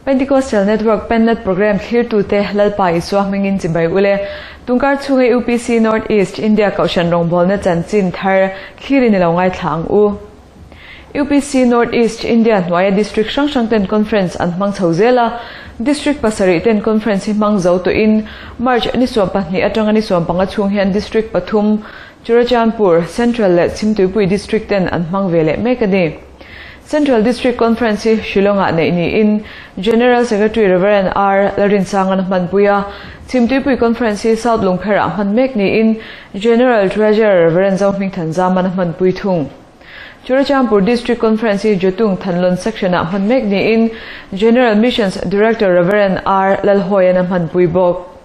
Pentecostal Network Pennet Program thlirtute Lalpa Isua hmingin chibai ule. Tungkar chhunga UPC North East India Kohhran rawngbawlna chanchin thar thlirin i lo ngaithla ang u. UPC North East India hnuaia District hrang hrang ten Conference an hmang chho zel a, District pasarih ten Conference hi hmang zo tawhin March ni 12 atanga ni 15 chhung hian District pathum, Churachandpur, Central leh Chhimtuipui District ten an hmang ve leh mek a ni. Central District Conference hi Shillong-ah neih niin General Secretary Rev. R. Lalrinsangan a hmanpui a, Chhimtuipui Conference hi South Lungpherah hman mek niin General Treasurer Rev. Zohmingthanzaman a hmanpui thung. Churachandpur District Conference hi Jotung Thanlon Section-ah hman mek niin General Missions Director Rev. R. Lalhawian a hmanpui bawk.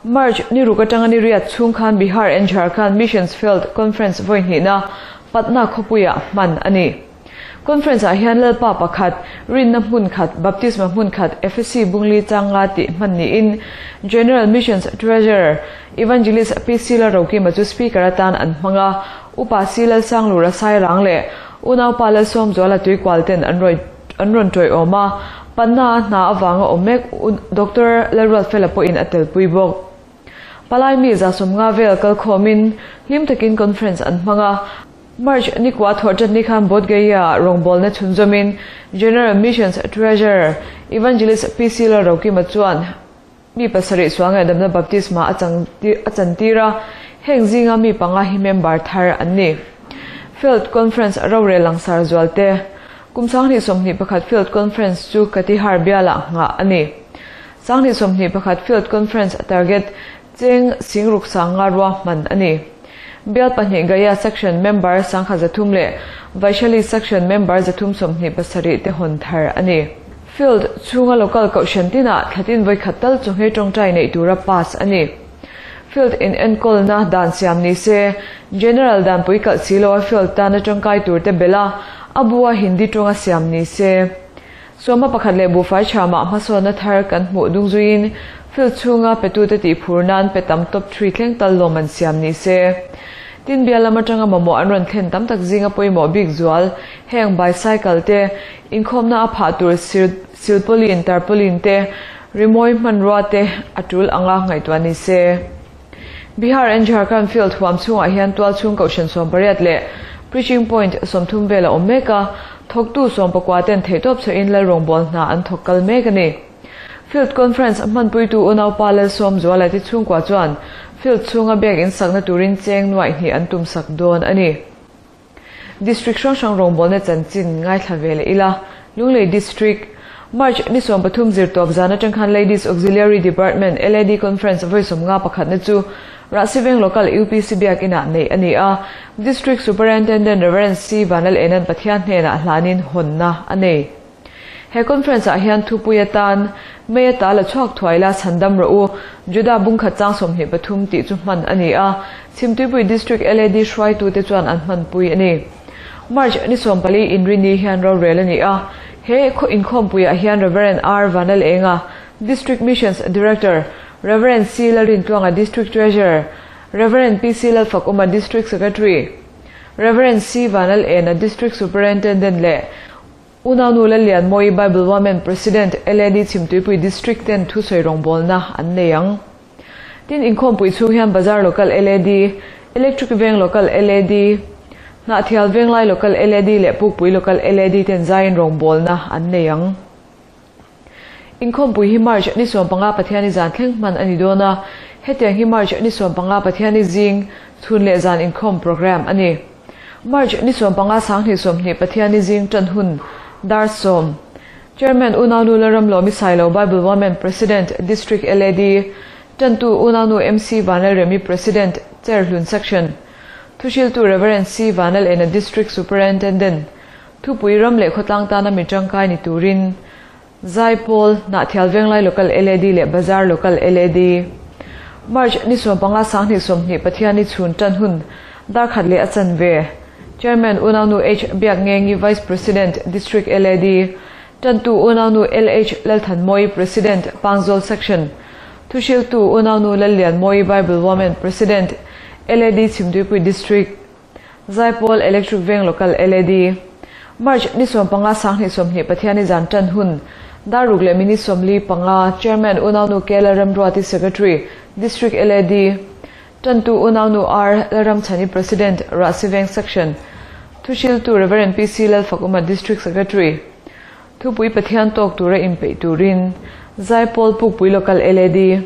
March ni ruk atanga ni riat chhung khan Bihar and Jharkhand Missions Field Conference vawi hnihna Patna khawpuiah hman a ni. Conference-ah hian Lalpa pakhat, Rinna hmun khat, Baptisma hmun khat, Efesi Bungli changa tih hman niin General Missions Treasurer Evangelist PC Lalrokima chu Speaker atan an hmang a, Upa Si Lalsanglura Sairang leh Unaupa Lalsawmzuala Tuikual ten an rawi an rawn tawiawm a, Patna a hna avanga awm mek Doctor Lalruatfela pawhin a telpui bawk. Palai mi 150 vel kalkhawmin hlim takin conference an hmang a, March nikua thawh ṭat ni khan Bodh Gaya-ah rawngbawlna chhunzawmin General Missions Treasurer Evangelist PC Lalrokima chuan mi pasarih suangaihdamna baptisma a chang a chantir a, heng zinga mi panga hi member thar an ni. Field Conference rorel langsar zualte Kum 2021 Field Conference chu Katihar bialah nghah a ni. 2021 Field Conference target cheng singruk sanga ruahman a ni. Bial pahnih Gaya Section member 300 leh Vaishali Section member 327 te hawn thar a ni. Field chhunga local kohhran tinah thlatin vawi khat tal chawhmeh tawngtai neih tura pass a ni. Field in enkawlna dan siam ni se, General danpui kalh si loa field tana tangkai tur te belh a, a bua Hindi tawnga siam ni se. Sawma pakhat leh buhfai chhamah hmasawnna thar kan hmuh dung zuiin field chhunga petute tih phur nan pe tam top three thleng tal lawm an siam ni se. Tin bial lam atanga mamawh an rawn thlen tam tak zinga pawimawh bik zual heng bicycle te, inkhawmna a phah tur silpaulin, tarpaulin te, rimawi hmanrua te a tul anga ngaihtuah ni se. Bihar and Jharkhand field huam chhungah hian tualchhung kohhran 18 leh preaching point 30 vel a awm mek a, thawktu 14 ten theihtawp chhuahin lal rawngbâwl hna an thawk kal mek a ni. Field Conference hmanpuitu unaupa Lalsawmzuala te chhungkua chuan field chhunga biak in sakna turin cheng nuaih hnih an tum sak dawn a ni. District hrang hrang rawngbawlna chanchin ngaithla ve leh ila, Lunglei District, March ni 13 zirtawp zan atang khan Ladies Auxiliary Department, LAD, Conference vawi 51 pakhatna chu Rahsiveng Local UPC biak inah neih a ni a, District Superintendent Rev. C. Vanlal Enan Pathian hnenah hlanin hawnna a nei. He conference ah hian thupui atan Mei ata la chhuak thuai la chhandam rawh u, Juda bungkhat chang 23 tih chu hman a ni a, Chhimtuipui District LAD hruaitute chuan an hmanpui a ni. March ni 14 inrini hian rorel a ni a, he inkhawmpuiah hian Rev. R. Vanlalenga, District Missions Director, Rev. C. Lalrintluanga District Treasurer, Rev. PC Lalfakuma District Secretary, Rev. C. Vanlalena District Superintendent leh Unau Lallianmawi Bible Women President LAD Chhimtuipui District ten thusawi rawngbawlna an nei ang. Tin inkhawmpui chhung hian Bazar Local LAD, Electric Veng Local LAD, Hnahthial Venglai Local LAD leh Pukpui Local LAD ten zaiin rawngbawlna an nei ang. Inkhawmpui hi March ni 15 Pathiani zan thleng hman a ni dawn a, hetiang hi March ni 15 Pathiani zing, chhun leh zan inkhawm program a ni. March ni 15 2020 Pathiani zing tan hun dar 10. Chairman Unau Nu Lalramlawmi Sailo Bible Women President District LAD Tantu Unau Nu MC Vanlalremi President Cherhlun Section Thuhriltu Rev. C Vanlal Ena District Superintendent Thupui ram leh khawtlang tana mi tangkai ni turin Zaipawl, Hnahthial Venglai Local LAD leh Bazar Local LAD. March ni 15 2020 Pathiani chhun tan hun dar khat leh a chan ve. Chairman Unau Nu H Biakngengi Vice President District LAD. Tantu Unaunu LH Lalthanmawii President, Pangzawl Section. Thuhriltu Unaunu Lallianmawii Bible Women President, LAD Chhimtuipui District. Zaipawl Electric Veng Local LAD. March ni 15 2020 Pathiani zan tan hun dar ruk leh minute 45 Chairman Unaunu K Lalremruati Secretary, District LAD. Tantu Unaunu R Lalramchhani President, Rahsi Veng Section. Thuhriltu Rev. PC Lalfakuma District Secretary. Thupui Pathian tawk tura inpeih turin Zaipawl Pukpui Local LAD.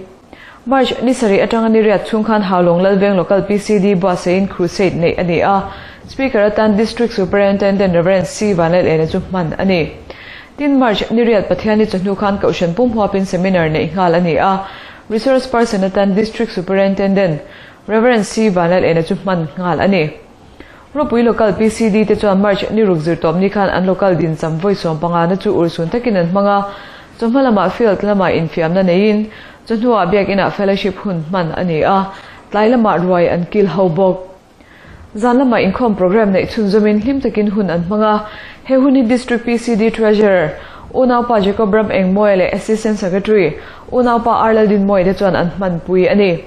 March ni sarih atanga ni riat chhung khan Haulawng Lalveng Local PCD buatsaihin Crusade neih a ni a, Speaker atan District Superintendent Rev. C Vanlalena chu hman a ni. Tin, March ni riat Pathianni chawhnu khan Kohhran pum huapin Seminar neih nghal a ni a, Resource Person atan District Superintendent Rev. C Vanlalena chu hman nghal a ni. Ropui Local PCD te chuan March ni ruk zirtawp ni khan an local dincham vawi 15 na chu urhsun takin an hmang a, chawhma lamah field lamah infiamna neiin chawhnuah biakinah fellowship hun hman a ni a, tlai lamah ruai an kil ho bawk. Zan lamah inkhawm programme neih chhunzawmin hlim takin hun an hmang a, he hun hi District PCD Treasurer Unaupa Jacob Ram Engmawia leh Assistant Secretary Unaupa R Laldinmawia te chuan an hmanpui a ni.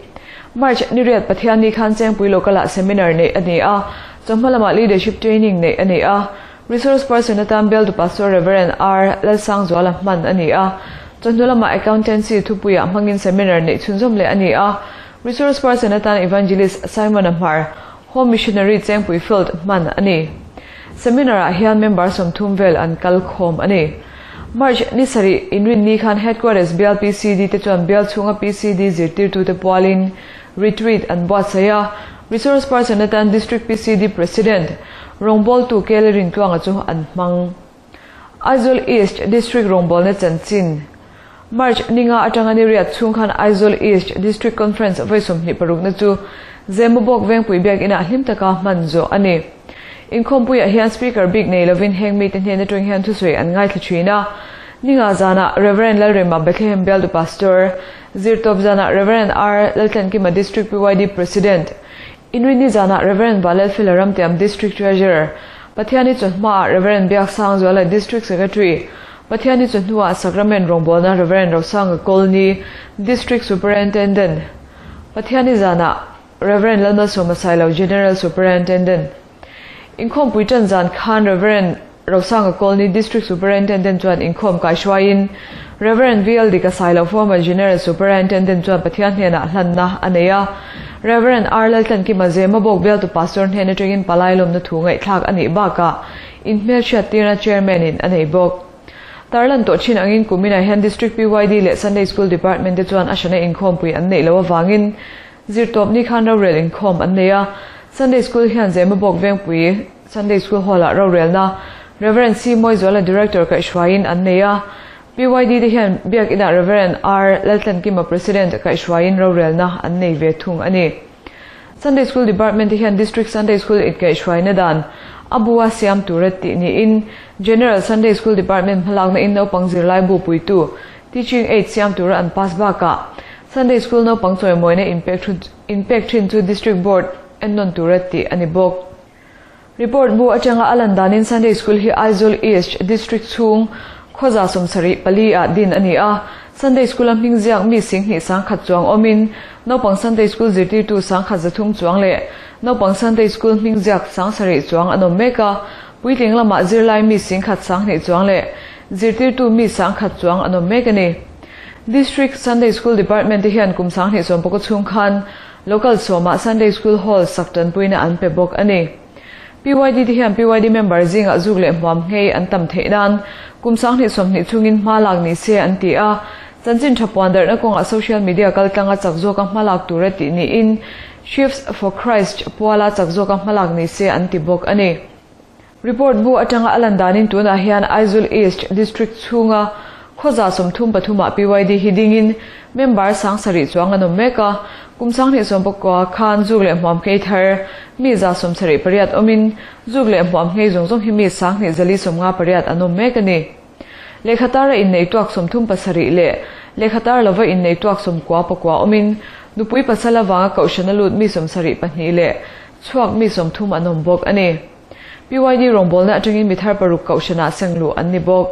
March ni riat Pathianni khan Chengpui Local-ah seminar neih a ni a, chawhma lamah leadership training neih a ni a, resource person atan Bialtu Pastor Rev. R. Lalsangzuala hman a ni a, chawhnu lamah Accountancy thupuiah hmangin seminar neih chhunzawm leh a ni a, resource person atan Evangelist Simon-a Hmar, Home Missionary Chengpui Field hman a ni. Seminar-ah hian member 30 vel an kal khawm a ni. March ni sarih inrinni khan Headquarters bial PCD te chuan bial chhunga PCD zirtirtute pualin retreat an buatsaih a, resource person atan District PCD President rawngbawltu Kele Rintluanga chu an hmang. Aizawl East District rawngbawlna chanchin March ninga atanga ni riat chhung khan Aizawl East District Conference vawi 26 na chu Zemabawk Vengpui Biakinah hlim taka hman zawh a ni. Inkhawmpuiah hian Speaker bik nei lovin heng mite hnen atang hian thusawi an ngaithla thin a. Ninga zanah Rev. Lalrema Bethlehem Bialtu Pastor, Zirtawp zanah Rev. R Laltlankima District PYD President, Inrinni zanah Rev. Valalfela Ramtiam District Treasurer, Pathiani chawhmaah Rev. Biaksangzuala District Secretary, Pathiani chawhnuah Sacrament rawngbawlna Rev. Rosanga Colney District Superintendent, Pathiani zanah Rev. Lalmalsawma Sailo General Superintendent. Inkhawmpui tan zan khan Rev. Rosanga Colney District Superintendent chuan inkhawm kaihruaiin Rev. VL Dika Sailo Former General Superintendent chuan Pathian hnenah hlanna a nei a. Rev. R Laltlankima Zemabawk bialtu Pastor hnen atangin palai lawmna thu ngaihthlak a nih bakah inhmelhriat tirna Chairman in a nei bawk. Tarlan tawh thin angin kuminah hian District PYD leh Sunday School Department te chuan a hrana inkhawmpui an neih loh avangin Zirtawp ni khan rorel inkhawm an nei a, Sunday School hian Zemabawk Vengpui Sunday School Hall-ah rorelna Rev. C Mawizuala Director kaihhruaiin an nei a, PYD te hian Biakinah Rev. R Laltlankima President kaihhruaiin rorelna an nei ve thung a ni. Sunday School Department te hian District Sunday School inkaihhruaina dan a bua siam tura tih niin General Sunday School Department hmalakna in naupang zirlai bu puitu Teaching Aid siam tura an pass bakah Sunday School naupang chawimawina inpek thin chu District Board ennawn tura tih a ni bawk. Report bu atanga a lan danin Sunday School hi Aizawl East District chhung khawza 74 ah din a ni a. Sunday School a hming ziak mi 10,100 chuang awmin naupang Sunday School zirtirtu 1,300 chuang leh naupang Sunday School hming ziak 7,000 chuang an awm mek a. Puitling lamah zirlai mi 1,000 chuang leh zirtirtu mi 1,000 chuang an awm mek a ni. District Sunday School Department te hian kum 2019 chhung khan Local sawmah Sunday School Hall sak tanpuina an pe bawk a ni. PYD te hian PYD member zingah zuk leh hmuam nghei an tam theih nan kum 2020 chhungin hma lak ni se an ti a, chanchin tha puan darhna kawngah social media kaltlanga chak zawka hma lak tura tih niin Shifts for Christ puala chak zawka hma lak ni se an ti bawk a ni. Report bu atanga a lan danin tunah hian Aizawl East District chhunga khawza 33 ah PYD hi dingin member 7,000 chuang an awm mek a, kum 2019 khan zuk leh hmuam nghei thar mi 78 awmin zuk leh hmuam nghei zawng zawng hi mi 2,458 an awm mek a ni. Lehkhatara innei tuak 37 leh lehkhatar lova innei tuak 99 awmin nupui pasal avanga kohhran a lut mi 72 leh chhuak mi 30 an awm bawk a ni. PYD rawngbawlna atangin mi thar paruk kohhranah seng luh an ni bawk.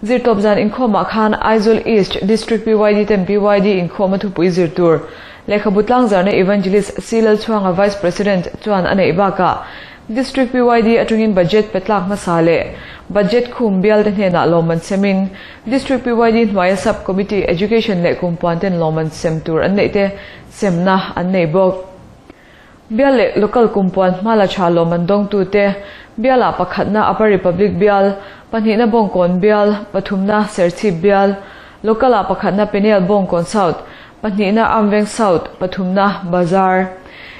Zirtawp zan inkhawmah khan Aizawl East District PYD ten PYD inkhawma thupui zir tur lehkhabu tlangzarna Evangelist C Lalchhuanga Vice President chuan a neih bakah District PYD atangin budget pe tlak hmasa leh budget khum bial te hnenah lawmman semin District PYD hnuaia Sub Committee Education leh Kumpuan ten lawmman sem tur an neih te semna an nei bawk. Bial leh Local Kumpuan hmala tha lawmman dawngtute bialah pakhatna Upper Republic bial, pahnihna Bawngkawn bial, pathumna Serchhip bial, Local-ah pakhatna Peniel Bawngkawn South, pahnihna Amveng South, pathumna Bazar.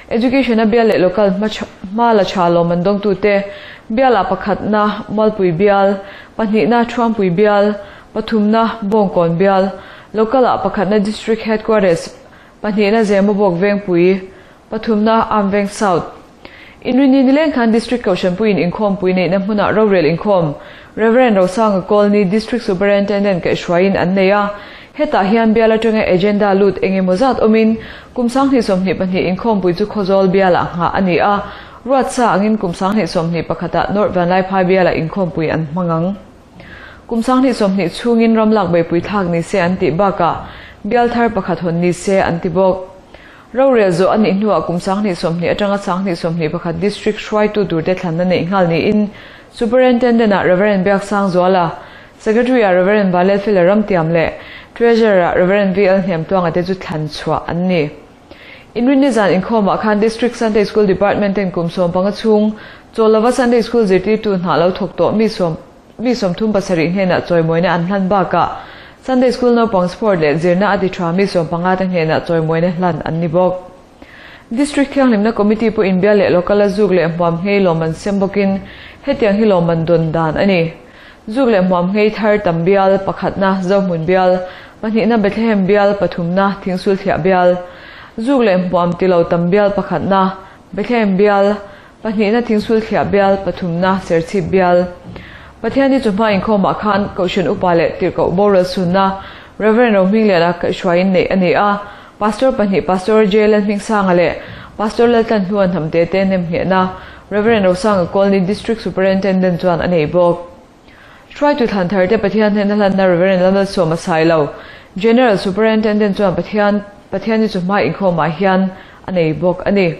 Education-a bial leh Local hma la tha lawmman dawngtute bialah pakhatna Mualpui bial, pahnihna Thuampui bial, pathumna Bawngkawn bial, Local-ah pakhatna District Headquarters, Pahnihna Zemabawk Vengpui, pathumna Amveng South. Inrinni nileng khan District Kohhranpuiin inkhawmpui neihna hmunah rorel inkhawm Rev. Rosanga Kawlni District Superintendent kaihhruaiin an nei a. Hetah hian bial atanga agenda lut eng emaw zat awmin kum 2022 inkhawmpui chu Khawzawl bialah nghah a ni a, ruatsa angin kum 2021 ah North Vanlaiphai bialah inkhawmpui an hmang ang. Kum 2020 chhungin ram lak beipui thlak ni se an tih bakah bial thar pakhat hawn ni se an ti bawk. Rorel zawh a nih hnuah kum 2020 atanga 2021 District hruaitu turte thlanna neih nghal niin Superintendent-ah Rev. Biaksangzuala, Secretary-ah Rev. Valelfela Ramtiam leh Treasurer-ah Rev. VL Hnemtuanga te chu thlan chhuah an ni. Inrinni zan inkhawmah khan District Sunday School Department ten kum 15 chhung chawl lova Sunday School zirtirtu hna lo thawk tawh mi sawm mi 37 hnenah chawimawina an hlan bakah Sunday School naupang sport leh zirna a ti tha mi 15 te hnenah chawimawina hlan an ni bawk. District Thianghlimna Committee pawh inbial leh local a zuk leh hmuam nghei lawmman sem bawkin hetiang hi lawmman dawn dan a ni. Zuk leh hmuam nghei thar tam bial, pakhatna Zohmun bial, pahnihna Bethlehem bial, pathumna Thingsulthiah bial. Zuk leh hmuam tilo tam bial pakhatna Bethlehem bial, pahnihna Thingsulthiah bial, pathumna Serchhip bial. Pathian hi chu hma inkhawmah khan Kohhran Upa leh Tirhkoh boral sunna Rev. Rohmingliana kaihhruaiin neih a ni a, Pastor pahnih Pastor J. Lalhmingsanga leh Pastor Laltlan Hnuan Hnamte te nemnghehna Rev. Rosanga Kawlni District Superintendent chuan a nei bawk. Hruaitu thlan thar te Pathian hnena hlanna Rev. Lalmalsawm a sai lo. General Superintendent chuan Pathian Pathian hi chu hma inkhawmah hian a nei bawk a ni.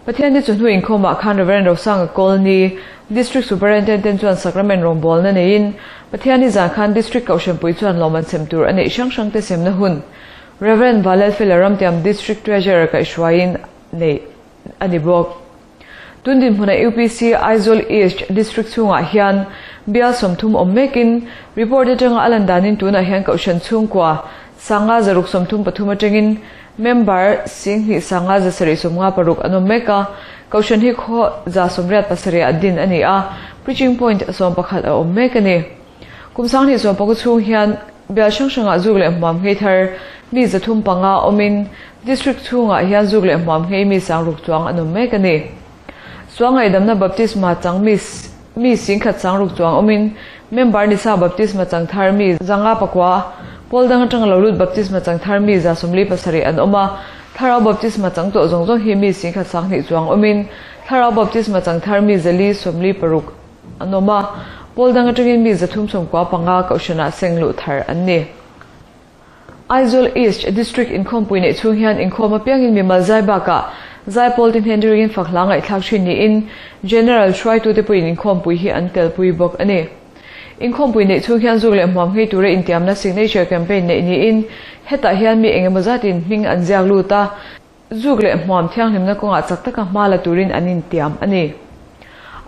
Pathian hi chu hnu inkhawmah khan Rev. Rosanga Kawlni District Superintendent chuan Sacrament rawngbawlna neiin Pathian hi zan khan District Kohhranpui chuan lawmman sem tur a neih hrang hrang te semna hun Rev. Valelfela Ramtiam District Treasurer kaihhruaiin neih a ni bawk. Tun dinhmuna UPC Aizawl East District chhungah hian bial 30 awm mekin report atanga a lan danin tunah hian Kohhran chhungkua sanga zaruk 33 atangin member 10 sanga zasarih 56 an awm mek a, Kohhran hi khaw za 87 a din a ni a, preaching point 11 a awm mek a ni. Kum 2020 chhung hian bial hrang hrangah zuk leh hmuam nghei thar mi 305 awmin District chhungah hian zuk leh hmuam nghei mi 60 chuang an awm mek a ni. Suangaidamna baptisma chang mi mi 1060 chuang awmin member nisa baptisma chang thar mi 509 pawldang atanga lo lut baptisma chang thar mi 147 an awm a, thlarau baptisma chang tawh zawng zawng hi mi 1020 chuang awmin thlarau baptisma chang thar mi 446 an awm a, pawldang atangin mi 395 Kohhranah seng luh thar an ni. Aizawl East District inkhawmpui neih chhung hian inkhawm apiangin mimal zai bakah zai pawl te hnen ringin fak hla ngaihthlak thin niin General hruaitute pawhin inkhawmpui hi an telpui bawk a ni. Inkhawmpui neih chhung hian zuk leh hmuam nghei tura intiamna signature campaign neih niin hetah hian mi engemaw zatin hming an ziak lut a, zuk leh hmuam thianghlimna kawngah chak taka hma la turin an intiam a ni.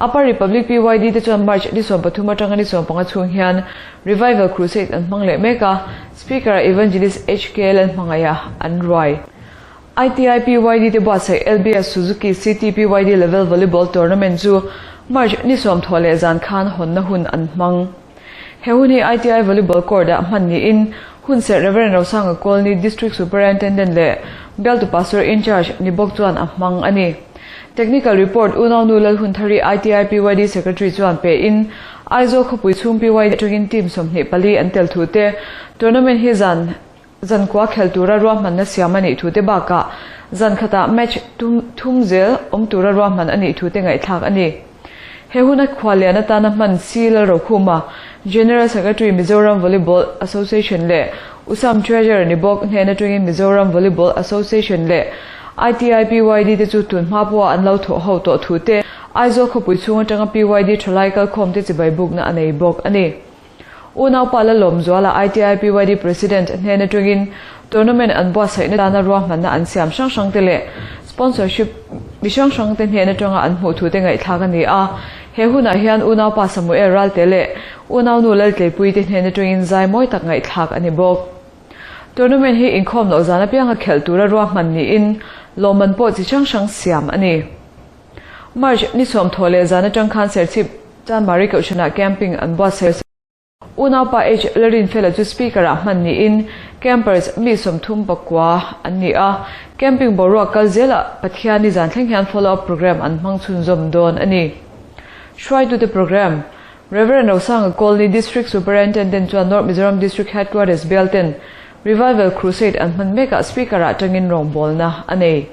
Upper Republic PYD te chuan March ni 13 atanga ni 15 chhung hian Revival Crusade an hmang leh mek a, Speaker ah Evangelist HK Lalhmangaih an ruai. ITI PYD te buatsaih LBS Suzuki City PYD Level Volleyball Tournament chu March ni 10 leh zan khan hawnna hun an hmang. He hun hi ITI Volleyball Court ah hman niin hun serh Rev. Rosanga Kawlni District Superintendent leh Bialtu Pastor in Charge ni bawk chuan a hmang a ni. Technical report Unaunu Lalhunthari ITI PYD Secretary chuan pe in Aizawl khawpui chhung PYD atangin team 24 an tel thu te tournament hi zan zan kwa khel tura ruahmanna siam a nih thu te bakah zan khatah match thum zel awm tura ruahman a nih thu te ngaihthlak a ni. He huna khuallian atana hman C Lalrokhuma, General Secretary Mizoram Volleyball Association leh Usam Treasurer ni bawk hnen atangin Mizoram Volleyball Association leh ITIPYD te chu tun hma pawha an lo thawh ho tawh thu te Aizawl khawpui chhung atanga PYD thalai kalkhawm te chibai bukna a nei bawk a ni. Unaupa Lalawmzuala ITIPYD President hnen atangin tournament an buatsaihna tana ruahmanna an siam hrang hrang te leh sponsorship mi hrang hrang te hnen atanga an hmuh thu te ngaihthlak a ni a. He hunah hian unaupa Samuel Ralte leh unaunu Laltleipui te hnen atangin zai mawi tak ngaihthlak a ni bawk. Tournament hi inkhawm loh zan apianga khelh tura ruahman niin lawmman pawh chi hrang hrang siam a ni. March ni sawmthawh leh zan atang khan Serchhip Chanmari Kohhranah camping an buatsaih. Unaupa H. Larinfela chu Speaker-ah hman niin campers mi 34 an ni a, camping boruak kal zelah Pathianni zan thleng hian follow up programme an hmang chhunzawm dawn a ni. Hruaitute programme, Rev. Rosanga Colney District Superintendent chuan North Mizoram District Headquarters bialten Revival Crusade an hman mekah Speaker-ah tangin rawngbawlna a nei.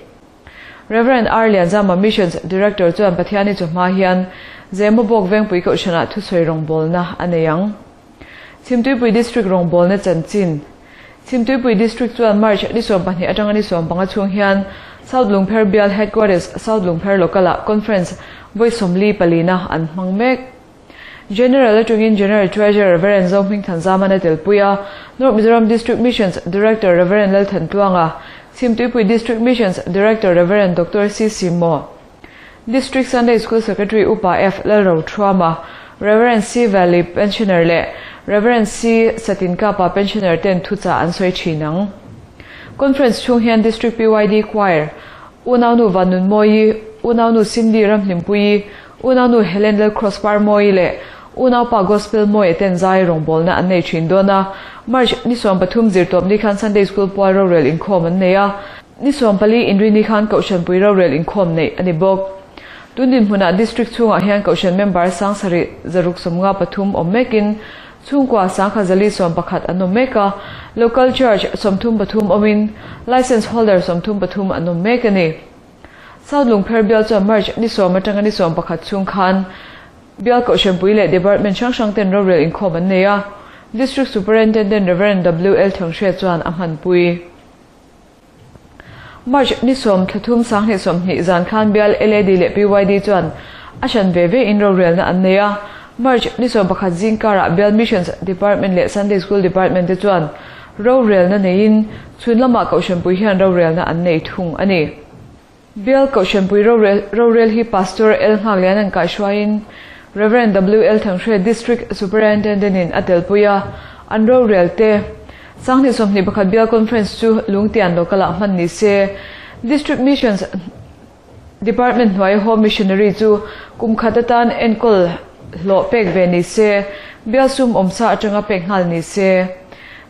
Rev. R. Lianzama Missions Director chuan Pathiani chu hma hian Zemabawk Vengpui Kohhranah thusawi rawngbawlna a nei ang. Chhimtuipui District rawngbawlna chanchin Chhimtuipui District chuan March ni 12 atanga ni 15 chhung hian South Lungpher Bial Headquarters South Lungpher Local-ah Conference vawi 44 na an hmang mek. General atangin General Treasurer Rev. Zohmingthan Zaman a telpui a, North Mizoram District Missions Director Rev. Lalthan Tluanga, Chhimtuipui District Missions Director Rev. Doctor C Simo, District Sunday School Secretary Upa F Lalro Thuama, Rev. C Valley Pensioner leh Rev. C Satinkapa Pensioner ten thuchah an sawi thin ang. Conference chhung hian District PYD Choir, Unaunu Vanunmawi, Unaunu Cindy Ramhlimpuii, Unaunu Helen Lalcross Parmawi leh Unaupa Gospel Mawia ten zai rawngbawlna an nei thin dawn a. March ni 13 zirtawp ni khan Sunday School pual rorel inkhawm an nei a. Ni 14 inrini khan Kohhranpui rorel inkhawm neih a ni bawk. Tun dinhmunah District chhungah hian Kohhran member 700 653 awm mekin chhungkua 1041 an awm mek a, Local Church 33 awmin Licence Holder 33 an awm mek a ni. South Lungpher bial chuan March ni 10 atanga ni 11 chhung khan bial Kohhranpui leh Department hrang hrang ten rorel inkhawm an nei a, District Superintendent Rev. W L Thanghria chuan a hmanpui. March ni 10 thla 3 20 zan khan bial LAD leh PYD chuan a hran ve ve in rorelna an nei a, March ni 11 zing karah bial Missions Department leh Sunday School Department te chuan rorelna neiin chhun lamah Kohhranpui hian rorelna an nei thung a ni. Bial Kohhranpui rorel hi Pastor L Nghaklian an kaihhruaiin Rev. W L Thanghre District Superintendent in a telpui a, an rorel te 2021 Bial Conference chu Lungtian Local-ah hman ni se. District Missions Department hnuai Home Missionary chu kum khat atan enkawl hlawh pek ve ni se, bial sum awmsa atanga pek nghal ni se.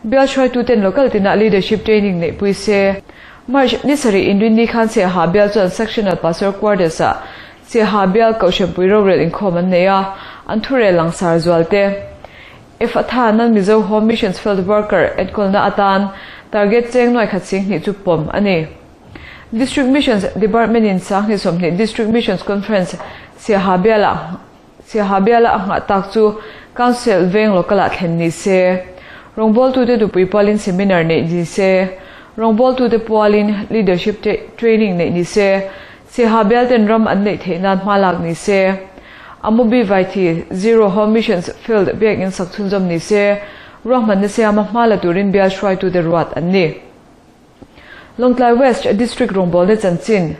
Bial hruaituten local tinah leadership training neihpui se. March ni sarih inrinni khan Siaha bial chuan Sectional Pastor Quarters-ah Siaha bial Kohhranpui rorel inkhawm an nei a, an thurel langsar zual te. Efatha nan Mizo Home Missions Field Worker enkawlna atan target cheng nuai khat 2000 chu pawm a ni. District Missions Department in 2020 District Missions Conference Siaha bialah Siaha biala a nghah tak chu Council veng local-ah thlen ni se. Rawngbawltute nupui pualin seminar neih ni se. Rawngbawltute pualin leadership training neih ni se. Siaha bialten ram an neih theih nan hma lak ni se. Amubi Vaithi Zero Home Missions Field biakin sak chhunzawm ni se. Ruahmanna siama hma la turin bial hruaitute ruat an ni. Lawngtlai West District rawngbawlna chanchin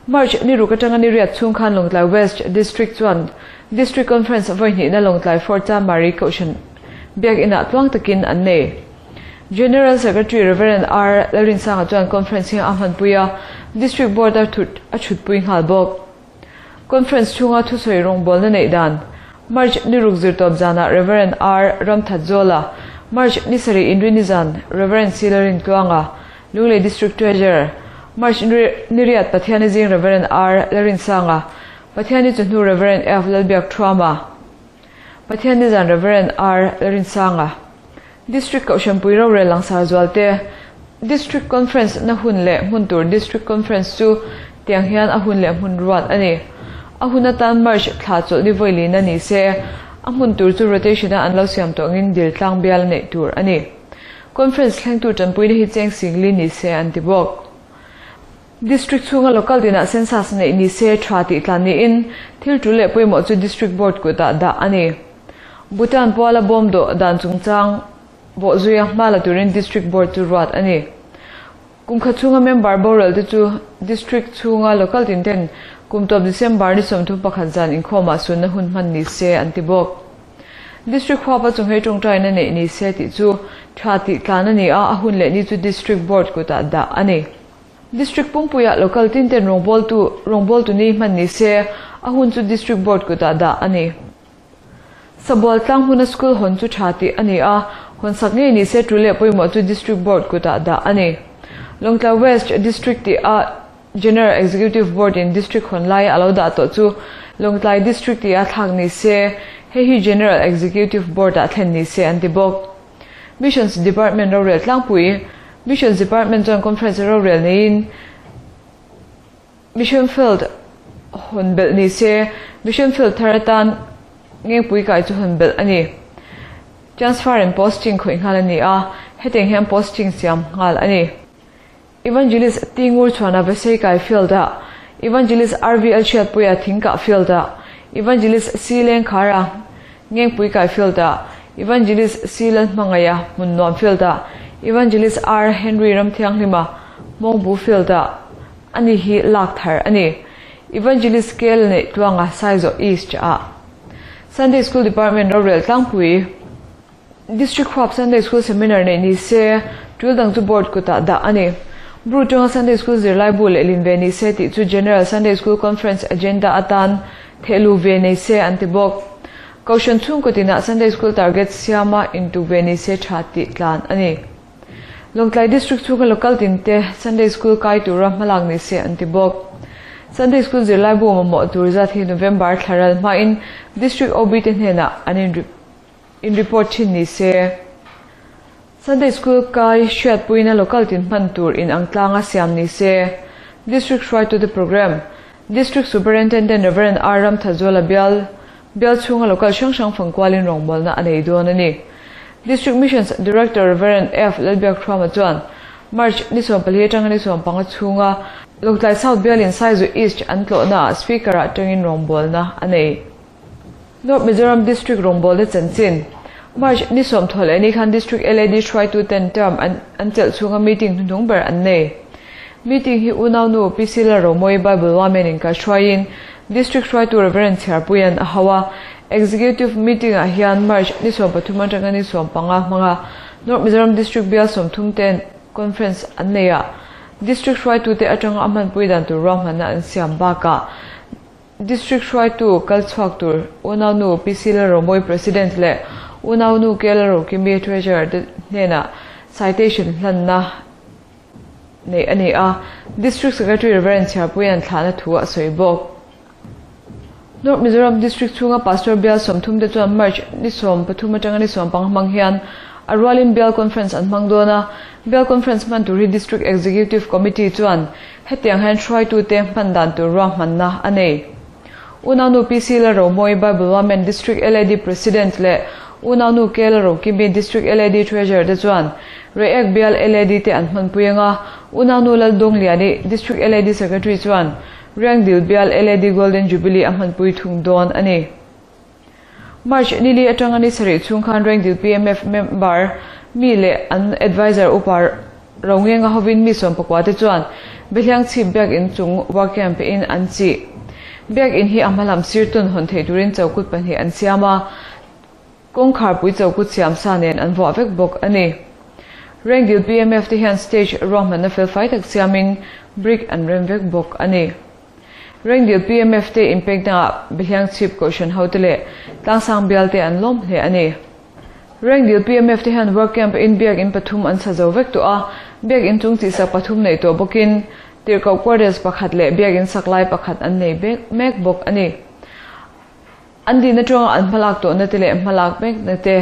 March ni ruk atanga ni riat chhung khan Lawngtlai West District chuan District Conference vawi hnihna Lawngtlai Fort Chanmari Kohhran biakinah tluang takin an nei. General Secretary Rev. R Lalrinsanga chuan conference hi a hmanpui a, District Board a thut a thutpui nghal bawk. Conference chhunga thusawi rawngbawlna neih dan March ni ruk zirtawp zanah Rev. R Ramthatzola, March ni sarih inrini zan Rev. C Lalrintluanga, Lunglei District Treasurer, March ni riat Pathiani zing Rev. R Lalrinsanga, Pathiani chawhnu Rev. F Lalbiakthuama, Pathiani zan Rev. R Lalrinsanga, District Kohhranpui rorel langsar zualte District Conference na hun leh hmun tur District Conference chu tiang hian a hun leh hmun ruat a ni. A hun atan March thla chawlhni vawi lina ni se, a hmun tur chu rotation-a an lo siam tawh angin dil tlang bial a neih tur a ni. Conference thlengtu tanpuina hi cheng singli ni se an ti bawk. District chhunga local dinah census neih ni se tha tih tlan niin thil tul leh pawimawh chu District Board kutah dah a ni. Bhutan puala bawm dawh dan chungchang bawhzuia hma la turin District Board chu ruat a ni. Kum khat chhunga member boral te chu District chhunga local tin ten kum tawp December ni 31 zan inkhawmah sunna hun hman ni se an ti bawk. District huapa chunghei tawngtaina neih ni se tih chu tha tih tlan a ni a, a hun leh ni chu District Board kutah dah a ni. District pumpuiah local tin ten rawngbawltu rawngbawltu ni hman ni se, a hun chu District Board kutah dah a ni. Sabual tlang hmuna school hawn chu tha tih a ni a, hawn sak ngei ni se tul leh pawimawh chu District Board kutah dah a ni. Lawngtlai West District tih a General Executive Board in District hawn laia a lo dah tawh chu Lawngtlai District tih a thlak ni se, hei hi General Executive Board ah thlen ni se an ti bawk. Missions Department rorel tlangpui Missions Department chuan Conference rorel neiin Mission Field hawn belh ni se, Mission Field thar atan Ngengpui kai chu hawn belh a ni. Transfer and Posting khawih nghal a ni a, hetiang hian posting siam nghal a ni. Evangelist Tingur chuan a Vasei kai field-ah, Evangelist RVL Hriatpuia Thingkah field-ah, Evangelist C Lengkhara Ngengpui kai field-ah, Evangelist C Lalhmangaia Hmunnuam field-ah, Evangelist R Henry Ramthianghlima Hmawngbu field-ah a ni hi lak thar a ni. Evangelist Kel neih tluanga Saizawh East-ah Sunday School Department rorel tlangpui District huap Sunday School Seminar neih ni se, tul dang chu Board kutah dah a ni. Bru tanga Sunday School zirlai bu leh lin ve ni se tih chu General Sunday School Conference agenda atan thehlu ve nei se an ti bawk. Kohhran chhungkaw tinah Sunday School target siama intuk ve ni se tha tih tlan a ni. Lawngtlai District chhunga local tinte Sunday School kai tura hmalak ni se an ti bawk. Sunday School zirlai bu mamawh tur zat hi November thlaral hmain District OB te hnenah an in In report thin ni se. Sunday School kai hriatpuina local tin hman tur in ang tlanga siam ni se. District hruaitute Programme, District Superintendent Rev. R. Ramthazuala bial, bial chhunga local hrang hrang fangkualin rawngbawlna a nei dawn a ni. District Missions Director Rev. F. Lalbiakthuama chuan March ni 14 atanga ni 15 chhunga Lawngtlai South bialin Saizu East an tlawhnaah Speaker-ah tangin rawngbawlna a nei. North Mizoram District rawngbawlna chanchin, March ni 30 leh ni khan District LAD hruaitu ten term an an chelh chhunga meeting hnuhnung ber an nei. Meeting hi unaunu PC Lalromawi Bible Women in kaihruaiin District hruaitu Reverend Chhiarpuian a hau a. Executive meeting ah hian March ni 13 atanga ni 15 hmanga North Mizoram District bial 30 ten conference an nei a. District hruaitute atanga a hmanpui dan tur ruahmanna an siam bakah District hruaitu kal chhuak tur unaunu PC Lalromawi President leh unaunu K Lalrokimi Treasurer te hnenah citation hlanna neih a ni a, District Secretary Rev. Chhiarpuia'n thlahna thu a sawi bawk. North Mizoram District chhunga Pastor bial 30 te chuan March ni 13 atanga ni 15 hmang hian a rualin Bial Conference an hmang dawn a, Bial Conference hman tur hi District Executive Committee chuan Hetiang hian hruaitute hman dan tur ruahmanna a nei. Unaunu PC Lalromawi Bible Women District LAD President leh Unaunu K Lalrokimi District LAD Treasurer te chuan Reiek bial LAD te an hmanpui anga Unaunu Laldawngliani District LAD Secretary chuan Riangdil bial LAD Golden Jubilee a hmanpui thung dawn a ni. March nili atanga ni sarih chhung khan Rengdil PMF member mi leh an adviser upa Rongenga hovin mi 14 te chuan Behliang chhip biakinn chung work camp in an chih. Biakinn hi a hmalam sirtun hawn theih turin chokut pahnih an siam a, kawngkharpui chokut siam sa nen an vuah vek bawk a ni. Rengdil PMF te hian stage ruahmanna felfai tak siamin brick an rem vek bawk a ni. Rengdil PMF te inpek dangah Behliang chhip Kohhran hote leh Tlangsang bial te an lawm hle a ni. Rengdil PMF te hian work camp in biak in pathum an sa zo vek tawh a, biak in chung chi sak pathum neih tawh bawkin tirhkoh quarters pakhat leh biak in sak lai pakhat an nei mek bawk a ni. An dihna tawngah an hmalak tawhna te leh hmalak mekna te,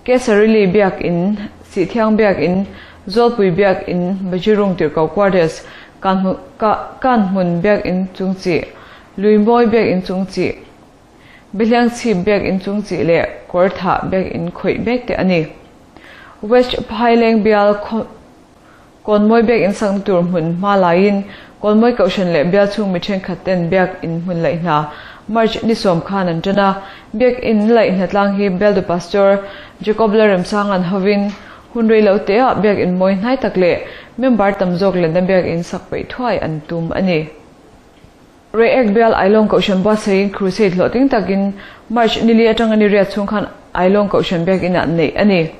Kesarili biak in, Sihthiang biak in, Zawlpui biak in, Bajirung tirhkoh quarters, Kanhmun biak in chung chi. Luimawi biakinn chung chih, Behliangchhip biakinn chung chih leh Kawrthah biakinn khawih mek te a ni. West Phaileng bial Kawnmawi biakinn sakna tur hmun hma laiin Kawnmawi Kohhran leh bial chhung mi thenkhat ten biakinn hmun laih hna March ni sawm khan an tan a. Biakinn laih hna tlang hi Bialdu Pastor Jacob Lalremsanga'n hovin hun rei lo teah biakinn mawi hnai tak leh member tam zawk lenna biakinn sak peih thuai an tum a ni. Reiek bial Ailawng Kohhran buatsaihin Crusade hlawhtling takin March nili atanga ni riat chhung khan Ailawng Kohhran biakinah neih a ni.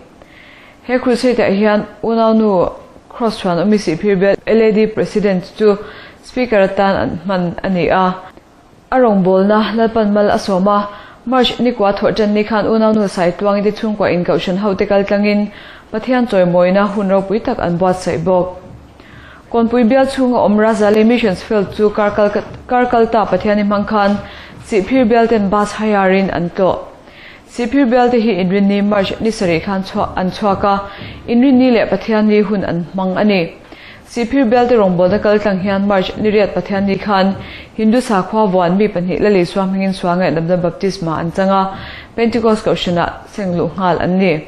He Crusade-ah hian unaunu Cross chuan awmi Sihphir bial LAD President chu Speaker atan an hman a ni a. A rawngbawlna Lalpan mal a sawm a, March nikua thawh tan ni khan unaunu Saituangi te chhungkua in Kohhran hote kaltlangin Pathian chawimawina hun ropui tak an buatsaih bawk. Kawnpui bial chhunga awm Razali Missions Field chu kar kal kar kal ta Pathiani hmang khan Sihphir bial ten bus hire in an tlawh. Sihphir bial te hi Inrinni March ni sarih khan chhuah an chhuak a, Inrinni leh Pathianni hun an hmang a ni. Sihphir bial te rawngbawlna kal tlang hian March ni riat Pathianni khan Hindu sakhua vuan mi pahnih Lal Isua hmingin sual ngaihdamna baptisma an chang a, Pentecost Kohhranah seng luh nghal an ni.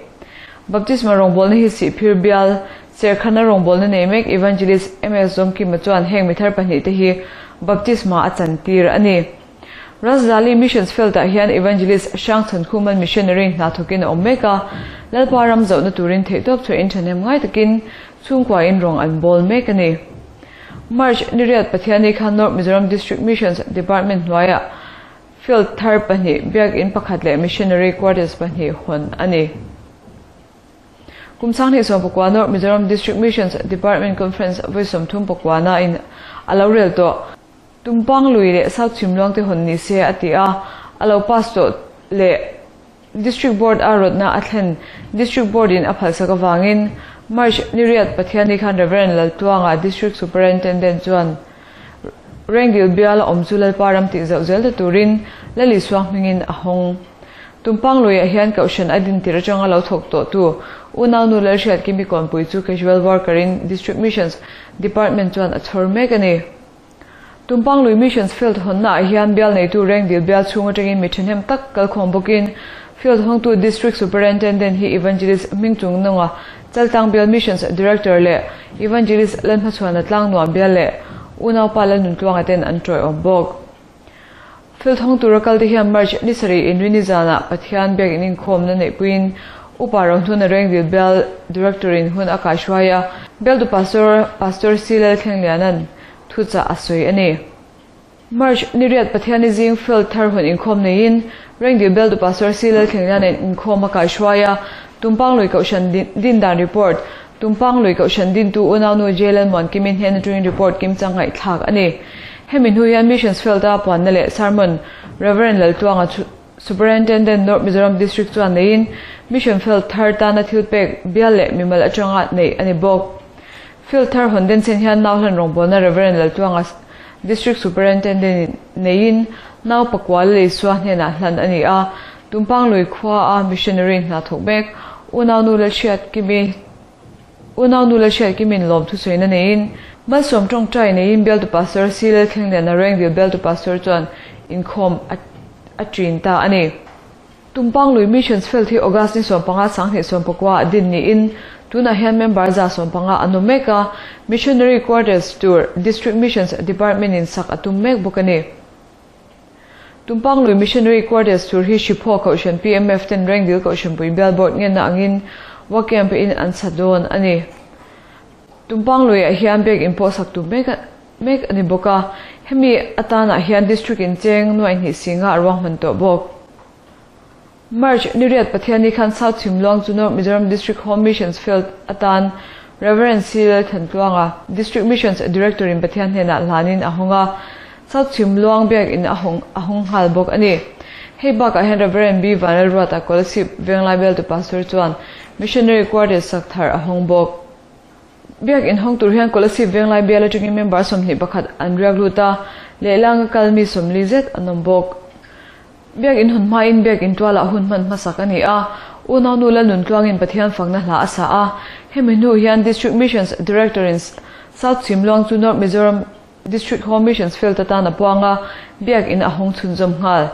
Baptisma rawngbawlna hi Sihphir bial Serkhana rawngbawlna nei mek Evangelist MS Zawmkima chuan heng mithar pahnihte hi baptisma a chantir a ni. Rajdhali Missions Field-ah hian Evangelist Hrangchhan Khuman Missionary hna thawkin a awm mek a, Lalpa ram zohna turin theihtawp chhuahin thahnem ngai takin chhungkuain rawng an bawl mek a ni. March ni riat Pathiani khan North Mizoram District Missions Department hnuaiah Field thar pahnih, Biakinn pakhat leh Missionary Quarters pahnih hawn a ni. Kum sanghnih sawmpakua North Mizoram District Missions Department Conference vawi 30 pakuana in a lo rel tawh. Tumpang lui leh South Chhimluang te hawn ni se a ti a, a lo pass tawh leh District Board a rawtna a thlen District Board in a phalsak avangin March ni riat Pathianni khan Rev. Laltluanga District Superintendent chuan Rengdil bial a awm chu Lalpa ram tih zauh zel ta turin Lal Isua hmingin a hawng. Tumpang luiah hian Kohhran a din tir atanga lo thawk tawhtu unaunu Lalhriat Kimi Kawnpui chu Casual Worker in District Missions Department chuan a chhawr mek a ni. Tumpang lui Missions Field hawnnaah hian bial neitu Rengdil bial chhung atangin mi thahnem tak kalkhawm bawkin Field hawngtu District Superintendent hi Evangelist Hmingchung Nunga Chaltlang bial Missions Director leh Evangelist Lalhmachhuana Tlangnuam bial leh unaupa Lalnuntluanga ten an tawiawm bawk. Field hawng tura kalte hian March ni sarih inrini zanah Pathian biakinn inkhawmna neihpuiin Upa Rohnuna Rengdil bial Director in hun a kaihruai a, bialtu Pastor Pastor C Lalthlengliana'n thuchah a sawi a ni. March ni riat Pathianni zing field thar hun inkhawm neiin Rengdil bialtu Pastor C Lalthlengliana'n inkhawm a kaihruai a, Tumpang lui Kohhran din dan report Tumpang lui Kohhran dintu unaunu J Lalmuankimi hnen atangin report kimchang ngaihthlak a ni. Hemi hnu hian Missions Field-a puanna leh sermon Rev. Laltluanga Superintendent North Mizoram District chuan neiin Mission Field thar tana thil pek bial leh mimal atanga neih a ni bawk. Field thar hawn den chen hian nau hlan rawngbawlna Rev. Laltluanga District Superintendent neiin nau pakua Lalisua hnenah hlan a ni a, Tumpang lui khua a missionary hna thawk mek unaunu Lalhriat Kimi Unaunu Lalhriat Kimin lawm thusawiina neiin Malsawm tawngtai neiin bialtu pastor C Lalthlengliana Rengdil bialtu pastor chuan inkhawm a ṭin ta a ni. Tumpang lui Missions Field hi August ni 15 2019 ah din niin tunah hian member 150 an awm mek a, Missionary Quarters tur District Missions Department in sak a tum mek bawk a ni. Tumpang lui Missionary Quarters tur hi Hriphaw Kohhran PMF ten Rengdil Kohhranpui Bial Board ngenna angin Work Camp in an sa dawn a ni. Tumpang luiah hian biak in pawh sak tum mek mek a ni bawk a, hemi atanah hian District in cheng nuaih hnih singa a ruahman tawh bawk. March ni riat Pathianni khan South Chhimluang chu North Mizoram District Home Missions Field atan Rev. C. Lalthantluanga, District Missions Director in Pathian hnenah hlanin a hawng a, South Chhimluang biak in a hawng a hawng nghal bawk a ni. Hei bakah hian Rev. B. Vanlalruata Kolasib Venglai Bialtu Pastor chuan Missionary Quarters sak thar a hawng bawk. Biak in hawng tur hian Kolasib Venglai bial atangin member 21 an riak lut a, lehlanga kal mi 40 zet an awm bawk. Biak in hun hmain biak in tualah hun hman hmasak a ni a, unaunu Lalnuntluangin Pathian fakna hla a sa a. Hemi hnu hian District Missions Director in South Chhimluang chu North Mizoram. District Home Missions Field atan a puang a, Biak In a hawng chhunzawm nghal.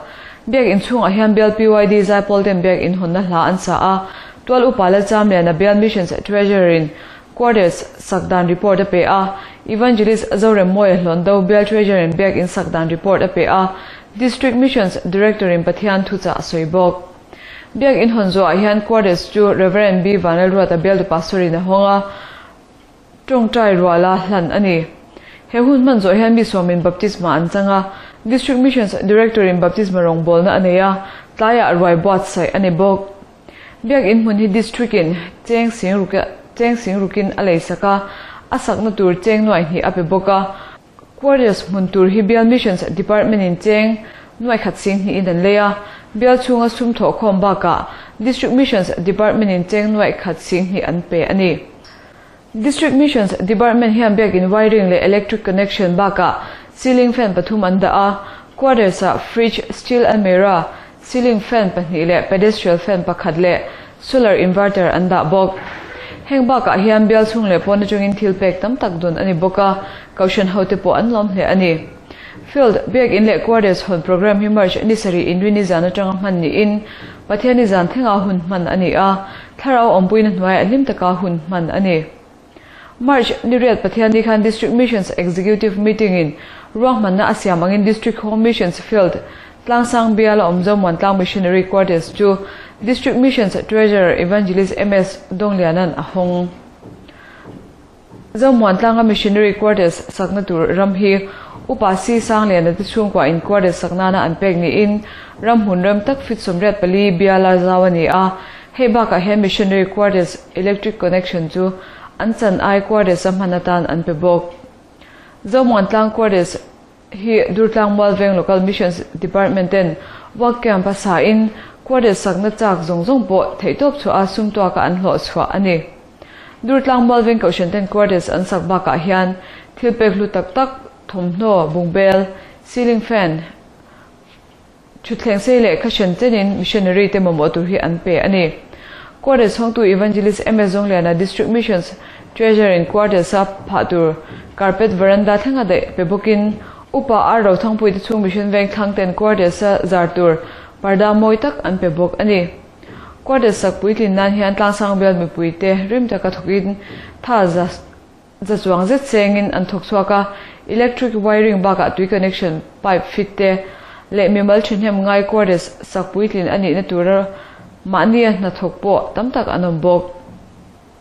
Biak In chhungah hian Bial PYD Zaipawl ten Biak In hawnna hla an sa a, Tual Upa Lalchamliana Bial Missions Treasurer in Quarters sak dan report a pe a, Evangelist Zoremmawia Hlawndo Bial Treasurer in Biak In sak dan report a pe a, District Missions Director in Pathian thuchah a sawi bawk. Biak In hawn zawhah hian Quarters chu Rev. B Vanlalruata Bialtu Pastor in a hawng a, Tawngtai ruala hlan a ni. He hun hman zawh hian mi sawmin baptisma an chang a, District Missions Director in baptisma rawngbawlna a nei a, tlaiah ruai buatsaih a ni bawk. Biak in hmun hi District in cheng sing ruk cheng sing rukin a lei sak a, a sakna tur cheng nuaih hnih a pe bawk a. Quarters hmun tur hi Bial Missions Department in cheng nuaih khat sing hnihin an lei a, bial chhunga sum thawhkhawm bakah District Missions Department in cheng nuaih khat sing hnih an pe a ni. District Missions Department hian biakin wiring leh electric connection bakah ceiling fan pathum an dah a, quarters ah fridge, steel almirah, ceiling fan pahnih leh pedestrial fan pakhat leh solar inverter an dah bawk. Heng bakah hian bial chhung leh pawn atangin thil pek tam tak dun a ni bawk a, kohhran hote pawh an lawm hle a ni. Field, Biakin leh Quarters hawn program hi March ni sarih inrini zan atanga hman niin Pathianni zan thlenga hun hman a ni a, thlarau awmpuina hnuaiah hlim taka hun hman a ni. March ni riat Pathianni khan District Missions Executive Meeting in ruahmanna a siam angin District Home Missions Field Tlangsang biala awm Zomuan Tlang Missionary Quarters chu District Missions Treasurer Evangelist MS Dawngliana'n a hawng. Zomuan Tlanga Missionary Quarters sakna tur ram hi Upa Si Sangliana te chhungkua in quarters sak nana an pek niin ram hmun rem tak fit 84 biala zau a ni a. Hei bakah hian Missionary Quarters electric connection chu an chan ai quarters a hman atan an pe bawk. Zomuan Tlang Quarters hi Durtlang Mualveng Local Missions Department ten work camp a sa in quarters sakna chak zawng zawng pawh theihtawp chhuah a sum tuaka an hlawh chhuah a ni. Durtlang Mualveng Kohhran ten quarters an sak bakah hian thil pek hlu tak tak, thawmhnaw, bungbel, ceiling fan, Thutthleng sei leh khashen chenin missionary te mamawh tur hi an pe a ni. Quarters hawngtu Evangelist MS Zawngliana District Missions Treasurer in quarters a phah tur carpet veranda thlenga daih pe bawkin Upa R Rothangpui te chhung mission veng thlang ten quarters a zar tur parda mawi tak an pe bawk a ni. Quarters sak puitlin nan hian tlangsang bial mipui te rim taka thawkin tha za Za chuang zet chengin an thawk chhuak a, electric wiring bakah tui connection pipe fit te leh mimal thahnem ngai quarters sak puitlin a nihna tura mahnia hnathawk pawh tam tak an awm bawk.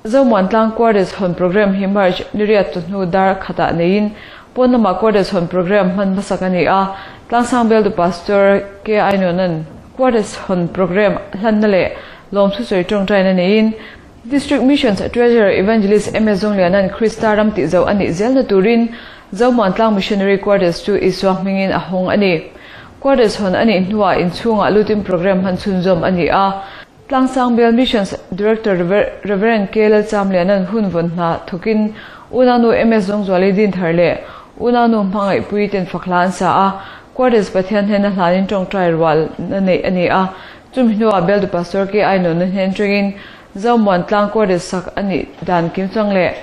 Zomuan Tlang quarters hawn program hi March ni riat tu hnu dar khatah neiin pawn lamah quarters hawn program hman hmasak a ni a, Tlangsang Bialtu Pastor K I Nuna'n quarters hawn program hlanna leh lawmthusawi tawngtaina neiin District Missions Treasurer Evangelist MS Zawngliana'n Krista ram tih zo a nih zelna turin Zomuan Tlang Missionary Quarters chu Isua hmingin a hawng a ni. Quarters hawn a nih hnuah inchhungah lutin program hman chhunzawm a ni a. Tlangsang Bial Missions Director Rev. K Lalchamliana'n hun vawn hna thawkin Unanu MS Zawngzuali Dinthar leh Unanu Hmangaihpui ten fak hla an sa a, Quarters Pathian hnena hlanin tawngtai rual na neih a ni a. Chumi hnuah Bialtu Pastor K I nunna hnen tangin Zomuan Tlang quarters sak a nih dan kim chuang leh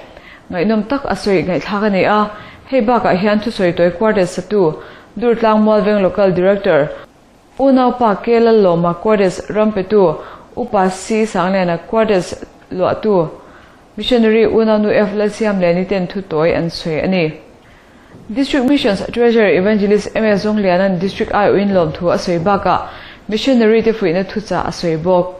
ngaihnawm tak a sawi ngaihthlak a ni a. Hei bakah hian thusawi tawi quarters satu Durtlang Mualveng Local Director Unaupa K Lallawma quarters ram petu Upa C Sangliana quarters luahtu Missionary Unaunu F Lalsiamliani ten thu tawi an sawi a ni. District Missions Treasurer Evangelist MS Zawngliana'n District aiawhin lawmthu a sawi bakah Missionary te fuihna thuchah a sawi bawk.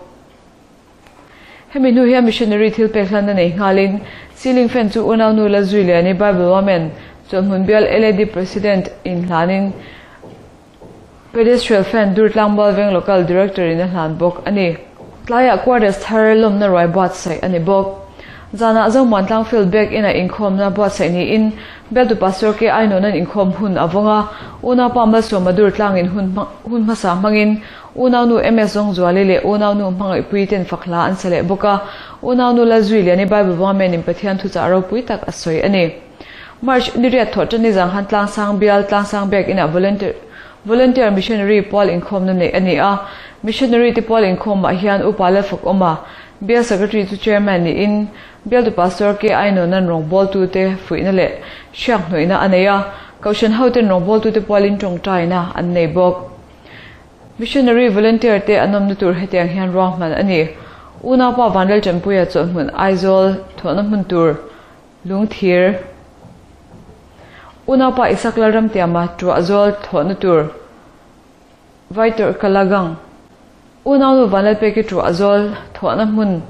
Hemi hnu hian Missionary thil pek hlanna nei nghalin ceiling fan chu unaunu Lalzuiliani Bible Women chawlhmun bial LAD President in hlanin Pedestrial fan Durtlang Mualveng Local Director in a hlan bawk a ni. Tlaiah quarters thar lawmna ruai buatsaih a ni bawk. Zanah Zomuan Tlang Field Biak Inah inkhawmna buatsaih niin Bialtu Pastor K I Nuna'n inkhawm hun a vawng a, Unaupa Malsawma Durtlangin hun hun hmasa hmangin Unaunu MS Zawngzuali leh Unaunu Hmangaihpui ten fak hla an sa leh bawk a, Unaunu Lalzuiliani Bible Vawngmen in Pathian thuchah ropui tak a sawi a ni. March ni riat thawh tan nizang han Tlangsang bial Tlangsang Biak Inah volunteer Volunteer Missionary pual inkhawmna neih a ni a. Missionary te pual inkhawmah hian Upa Lalfakawma, Bial Secretary chu Chairman niin Bialtu Pastor K I Nuna'n rawngbawltute fuihna leh hriak hnuihna a nei a. Kohhran hoten rawngbawltute pualin tawngtaina an nei bawk. Missionary volunteer te an awmna tur hetiang hian ruahman a ni. Unaupa Vanlal Tanpuia chawlhhmun Aizawl thawhna hmun tur Lungthir. Unaupa Isak Lalramtiama Tuahzawl thawhna tur Vaitor Kalagang. Unaunu Vanlalpeki Tuahzawl thawhna hmun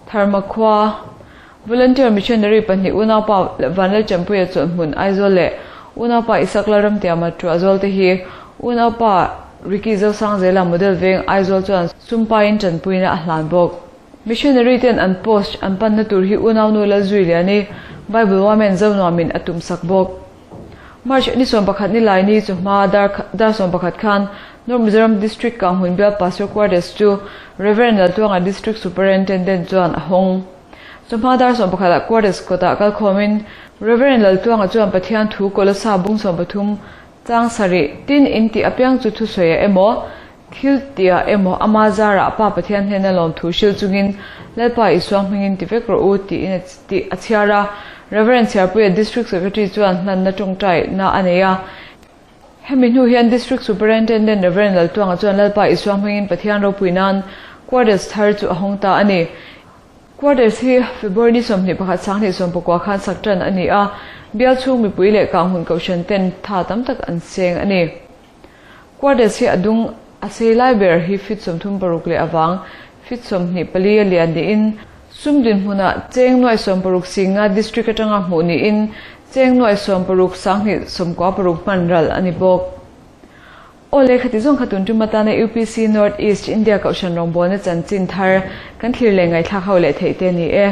Tharmakhua. Volunteer Missionary pahnih Unaupa Vanlal Tanpuia chawlhhmun Aizawl leh Unaupa Isak Lalramtiama Tuahzawl te hi Unaupa Ricky Zosangzela Model Veng Aizawl chuan sumpaiin tanpuina a hlan bawk. Missionary ten an post an panna tur hi unaunu Lalzuiliani Bible Women Zonuamin a tumsak bawk. March ni 11 ni lai ni chu hma dar dar 11 khan North Mizoram District Kanghmun Bial Pastor Quarters chu Rev. Laltuanga District Superintendent chuan a hawng. Chawhma dar 11 ah Quarters kawtah kalkhawmin Rev. Laltuanga chuan Pathian thu Kolossa bung 13 chang sarih tin in tih apiang chu thusawi ah emaw thil tihah emaw ama zarah Pa Pathian hnena lawmthu hrilh chungin Lalpa Isua hmingin ti vek rawh u tiin a tih a chhiar a. Rev. Chhiarpuia District Secretary chuan hlanna tawngtaina a nei a. Hemi hnu hian District Superintendent Rev. Laltuanga chuan Lalpa Isua hmingin Pathian ropui nan Quarters thar chu a hawng ta a ni. Quarters hi February ni 21 sanghnih sawmpakua khan sak tan a ni a, bial chhung mipui leh kanghmun kohhran ten tha tam tak an seng a ni. Quarters hi a dung a sei lai ber hi feet 36 leh avang feet 24 a lian niin sum dinhmunah cheng nuai 60 singa district atanga hmuh niin cheng nuai 60 sanghnih 96 hman ral a ni bawk. Aw le khati zawng kha tun tum atana UPC North East India Kohhran rawngbawlna chanchin thar kan thlir leh ngaihthlak ho leh theih te a ni e.